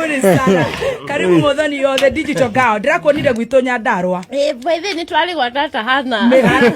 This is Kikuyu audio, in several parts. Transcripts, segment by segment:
Karibuni sana. Karibu Muthoni, you're the digital girl. Ndĩrakuonire gwitũ Nyandarua. Ĩ, by the way, nĩ twarĩ gwa tata Hana.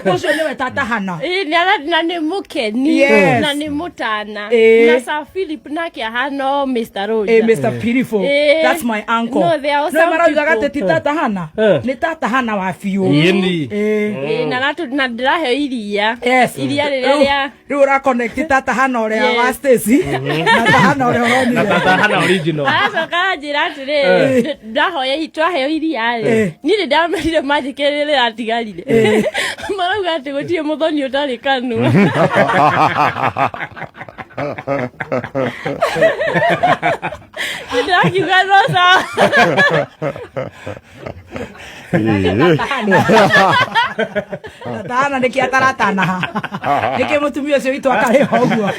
Ũcio nĩwe tata Hana. Ĩ, nĩ na nĩ mũkeni Yes. na nĩ mũtana Ĩ. na Sir Philip nake ahana o Mr. Roger. Eh, Mr. Beautiful. Eh. That's my uncle. No, they are awesome No, maraugaga people. atĩ ti tata Hana. Eh. Nĩ tata Hana wa biũ. Ĩni. Eh. Ĩ, na na ndĩraheo iria. Yes. Iria rĩrĩa Rĩu- rĩa Rĩu ũra connect tata Hana ũrĩa Yes. wa Stacy na tata Hana ũrĩa ũronire. Na tata Hana original. Aracoka anjĩra atĩrĩrĩ, ndahoya twaheo iria rĩ, niĩ nĩ ndamerire manjĩke rĩrĩa rĩratigarire. Marauga atĩ gũtirĩ mũthoni ũtarĩ kanua. Nĩ ndĩrakiuga no sawa. Tana nĩkĩ ataratanaha nĩkĩ mũtumia ũcio witũ akarĩha ũguo?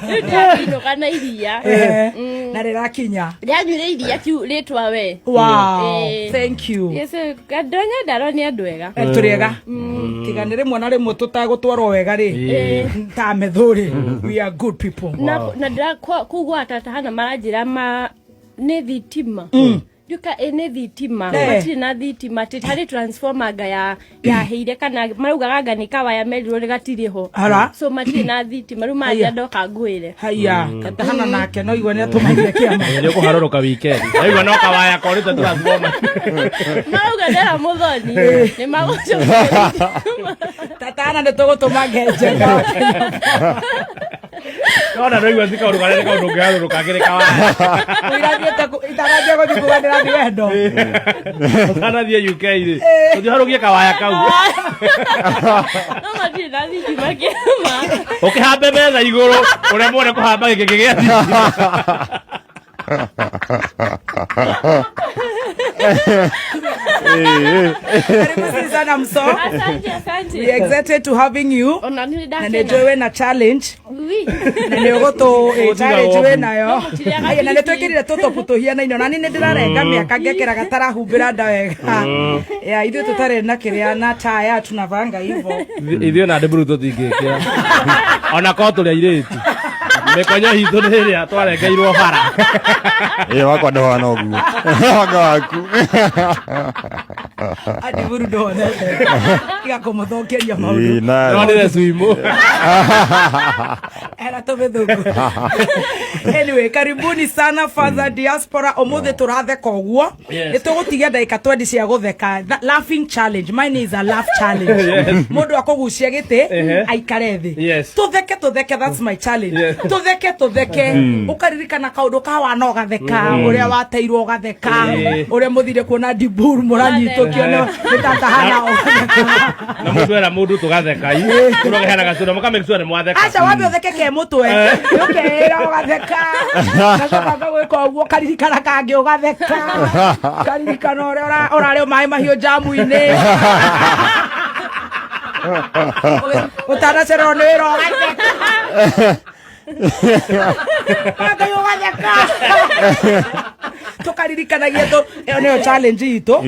Rĩu ndĩrainũka na iria. Eh, na rĩrakinya. Ndĩranyuire iria kiu rĩtwa we. Wow. Eh. Thank you. Yes, andũ a Nyandarua nĩ andũ ega. Eh, tũrĩ ega tiga nĩ rĩmwe na rĩmwe tũtagũtwarwo wega rĩ ta methũ rĩ, we are good people. Na ndĩra kũu gwa tata Hana maranjĩra ma nĩ thitima nduka ĩ nĩ thitima. Matirĩ na thitima, atĩ harĩ transformer anga ya yahĩire kana maraugaga anga nĩ kawaya merirwo nĩ gatirĩ ho. Ara. So matirĩ na thitima rĩu manjĩra ndoka ngwĩre. Haiya, tata Hana nake no igua nĩ atũmaire kĩama. Nĩ ũkũharũrũka weekend. Naigua no kawaya korĩte transformer. Marauga ndera mũthoni nĩ magũcokeria thitima. Tata Hana nĩ tũgũtũma ngenjega. Nona no igua ti kaũndũ karĩa nĩ kaũndũ ũngĩharũrũka kĩrĩ kawaya. Irathiĩte itarathiĩ gũthiĩ kuga ndĩrathiĩ wendo. Ũtanathiĩ UK rĩ, ũthiĩ ũharũkie kawaya kau. No matirĩ na thitima kĩama. Ũkĩhambe metha igũrũ ũrĩa mwone kũhamba gĩkĩ gĩa thitima. Karibu sana, Mso. Asante, asante. We are excited to having you. Ona nĩ Na nĩ ndakena. njũĩ wĩna challenge. Ui. Na nĩ ũgũtũ Ũgũtiga challenge wobu. wĩ nayo. No, mũtirĩaga Aya, na nĩ pilipili. twĩkĩrire tũtopu tũhianaine ona niĩ nĩ ndĩrarenga mĩaka ngekĩra gatarahumbĩra nda wega ya ithuĩ tũtarĩ na kĩrĩa na taya tunavanga hivo. Ithuĩ na ndĩmburu tũtingĩkĩra ona korwo tũrĩ airĩtu, mĩkonyo itũ nĩ ĩrĩa twarengeirwo bara. Ĩ wakwa ndũhana ũguo wanga waku. Andiburu ndonete tiga kũmũthũkĩria maũndũ. Ĩ, na- Nonire suimu. Era tũmĩthũngũ. Anyway, karibuni sana Father Diaspora. Ũmũthĩ tũratheka ũguo. Nĩ tũgũtigia ndagĩka 20 cia gũtheka. Laughing challenge. Mine is a laugh challenge. Mũndũ akũgucia gĩtĩ aikare thĩ. Tũtheke tũtheke, that's my challenge. Tũtheke tũtheke, ũkaririkana kaũndũ ka wana ũgatheka, ũrĩa wateirwo ũgatheka, ũrĩa mũthire kuona ndiburu mũranyitũkio nĩ tata Hana ũgatheka. Na mũndũ era mũndũ tũgatheka i mũndũ akĩheanaga cũna mũka make sure nĩ mwatheka. Aca wambe ũtheke ke mũtwe ũkeĩra ũgatheka, gacoka gagwĩka ũguo ũkaririkana kangĩ ũgatheka, ũkaririkana ũrĩa ũrarĩ maĩ mahiũ njamu-inĩ ũtanacererwo nĩ wĩra ũgatheka. Ngai ũgatheka tũkaririkanagia tũ ĩyo nĩyo challenge itũ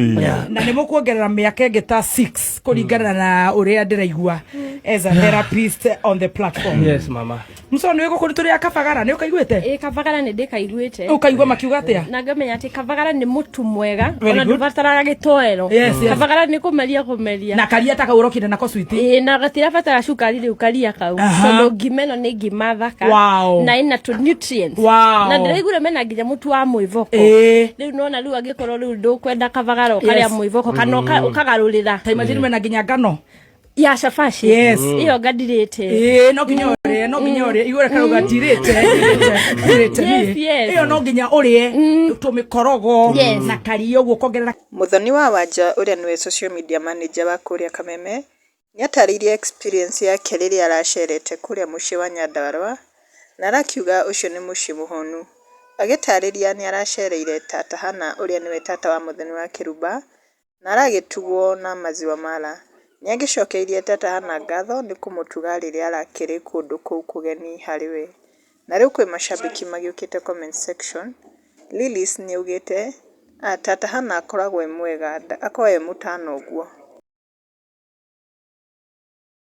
na nĩ mũkuongerera mĩaka ĩngĩ ta 6 kũringana na ũrĩa ndĩraigua as a therapist on the platform. Yes, mama. Mso nĩ gũkũ tũrĩ a Kabagara nĩ ũkaiguĩte? Ĩ, Kabagara nĩ ndĩkaiguĩte. Ũkaigua makiuga atĩa? Na ngamenya atĩ kabagara nĩ mũtu mwega. Very Ona good. ndũbataraga gĩtoero. Yes. Kabagara nĩ kũmeria kũmeria. Na karia ta kau ũrokire nako switi. Ĩ, na gatirabatara cukari rĩu karia kau. Tondũ ngima ĩno nĩ ngima thaka. Na ĩna tũ nutrients. Na ndĩraiguire mena nginya mũtu wa mwĩvoko. Rĩu nona rĩu angĩkorwo rĩu ndũkwenda kabagara ũkarĩa mwĩvoko kana ũkagarũrĩra. Ta imagine mena nginya ngano Ya cabaci. Yes. Ĩyo ngandirĩte. Ĩĩ, no nginya ũrĩe, no nginya ũrĩe igũrũ karauga ndirĩte ndirĩte niĩ. Ĩyo no nginya ũrĩe tũmĩkorogo na karia ũguo ũkongerera. Mũthoni wa Wanja ũrĩa nĩwe social media manager wa kũrĩa Kameme nĩatarĩirie experience yake rĩrĩa aracerete kũrĩa mũciĩ wa Nyandarua na arakiuga ũcio nĩ mũciĩ mũhonu. Agĩtarĩria nĩaracereire tata Hannah ũrĩa nĩwe tata wa Mũthoni wa Kĩrumba na aragĩtugwo na maziwa mala. Nĩagĩcokeirie tata Hannah ngatho nĩ kũmũtuga rĩrĩa arakĩrĩ kũndũ kũu kũgeni harĩ we. Na rĩu kwĩ macambĩki magĩũkĩte comment section, Lillis nĩaugĩte, "Tata Hannah akoragwo e mwega, akoragwo e mũtana ũguo."